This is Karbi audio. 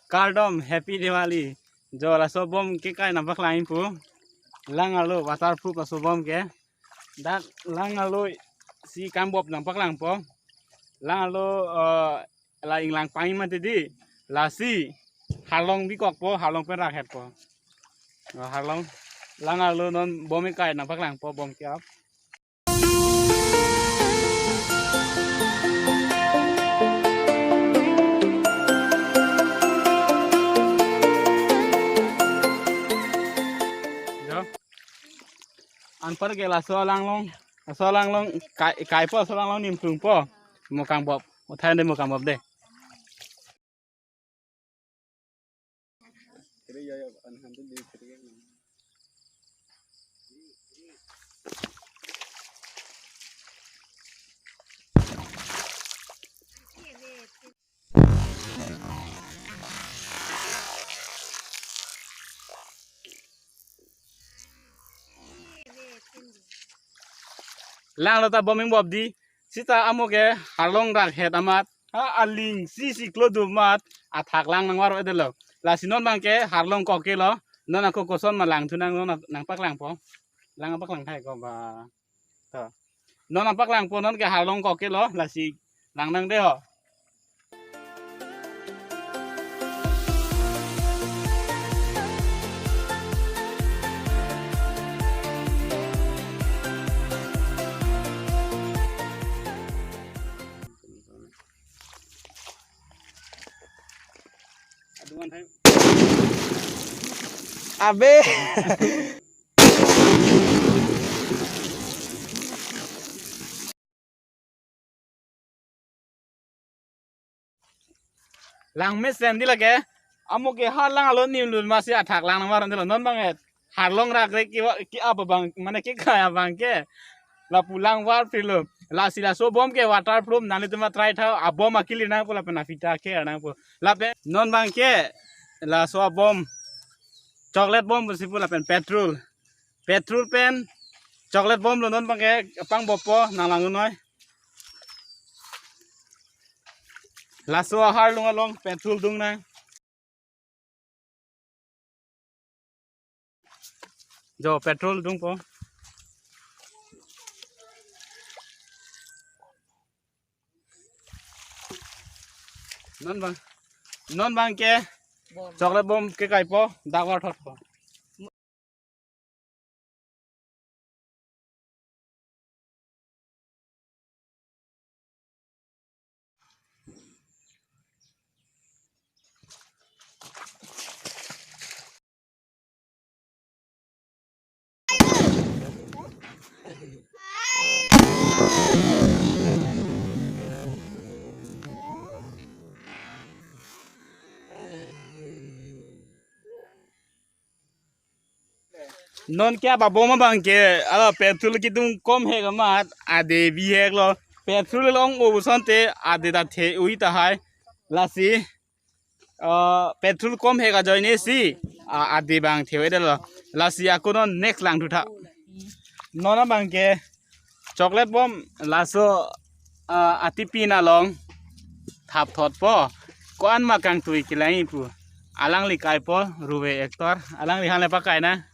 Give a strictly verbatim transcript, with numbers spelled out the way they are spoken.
Kardom, Happy Diwali. Jo, laso bom kekai nangpaklang pu. Lang arlo waterproof laso bom ke. Dak lang arlo si kambop nangpaklangpo. Lang arlo, eh, la inglang pangji mati di. Lasi harlong bikokpo, harlong pen rakhetpo. Oh, harlong. Lang arlo non bom kekai nangpaklangpo, bom ke-ap. Jo. Anpar ke laso alanglong, laso alanglong kai, kaipo, laso alanglong nimtungpo. Mo kangbop, uthai de mo kangbop de. Lang arlo ta bom ingbop di. Sita amo ke harlong rakhet amat. Ha, aling si si klo do amat. Athak lang nangvar-edetlo. Lasi non abang ke harlong kokke lo. Non ako koson ma langthu nang, non nangpaklangpo. Lang nangpaklang thai ko ba. To. Non nangpaklangpo, non ke harlong kokke lo, lasi lang nang de ho. Abe. Lang mesen di lake. Amo ke harlong along nimlun masi athak lang nangvar-edetlo, non abang et. Harlong rakre ki wa, ki-ap abang, mane kekai abang ke. Lapu lang varpilo. Lasi laso bom ke waterproof, nanglitum ma try tha, abom akilir nangpo lapen afita ke nangpo. Lapen non abang ke laso abom chocolate bomb pusi pu lapen petrol. Petrol pen chocolate bomb lo, non abang ke pangboppo, nanglang noi. Laso aharlong along petrol dung nang. Jo, petrol dungpo. Non abang, non abang ke chocolate bomb kekaipo, dak varthotpo. Non ke abom abang ke, ala petrol kidung komhek amat, ade bihek lo. Petrol long o puson te, ade ta the-ui tahai. Lasi, ah, petrol komhek ajoine si, ah, ade abang the-ui detlo. Lasi ako non next langthu tha. Non abang ke, chocolate bomb laso, ah, atipin along thapthotpo. Ko-an ma kangtui kelang pu. Alangli kaipo, Ruve actor. Alangli hanle pakai na.